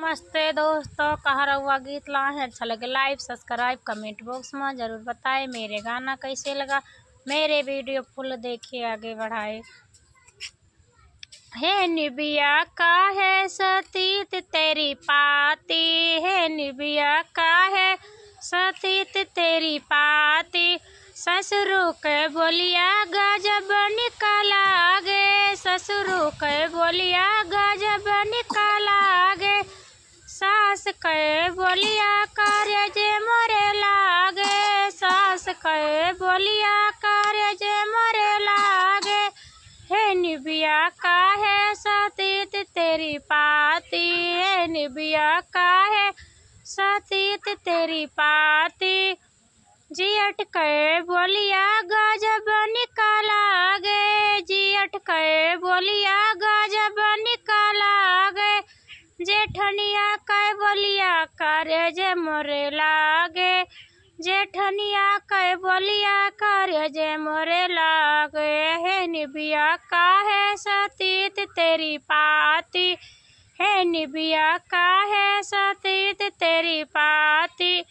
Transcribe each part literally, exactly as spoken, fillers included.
नमस्ते दोस्तों, कहाँ रहुआ गीत लाए हैं? अच्छा लगे like, subscribe, comment box में जरूर बताएं। मेरे गाना कैसे लगा, मेरे video full देखिए, आगे बढ़ाए। हे निबिया काहे सतीत तेरी पाती, हे निबिया काहे सतीत तेरी पाती। ससुरु के बोलिया गजब निकाला गे, ससुरु के बोलिया गजब निकाला गे। सास के बोलिया करे जे मोरे लागे, सास के बोलिया करे जे मोरे लागे। हे निबिया काहे सतीत तेरी पाती, हे निबिया काहे सतीत तेरी पाती। जियट के बोलिया गजब निकाला गे, जियट के बोलिया गजब निकाला गे। जेठनिया के बोलिया करे जे मोरे लागे, जेठनिया के बोलिया करे जे मोरे लागे। हे निबिया काहे सतीत तेरी पाती, हे निबिया काहे सतीत तेरी पाती।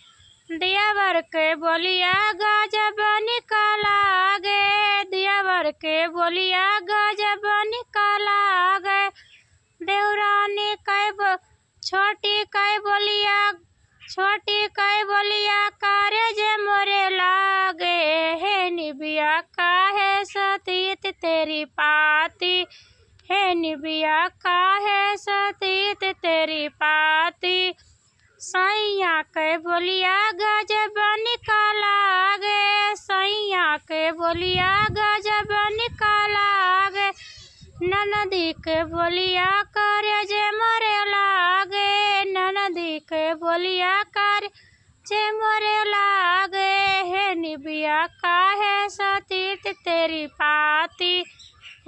दियावर के बोलिया गजब निकाला गे, दियावर के बोलिया गजब निकाला गे। देवरानी के बो-, छोटी के बोलिया, छोटी के बोलिया करे जे मोरे लागे। हे निबिया काहे सतीत तेरी पाती, हे निबिया काहे सतीत तेरी पाती। सैया के बोलिया गजब निकाला गे, सैया के बोलिया गजब निकाला गे। ननदी के बोलिया करे जे मोरे लागे, ननदी के बोलिया करे जे मोरे लागे। हे निबिया काहे सतीत तेरी पाती,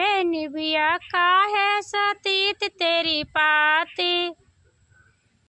हे निबिया काहे सतीत तेरी पाती।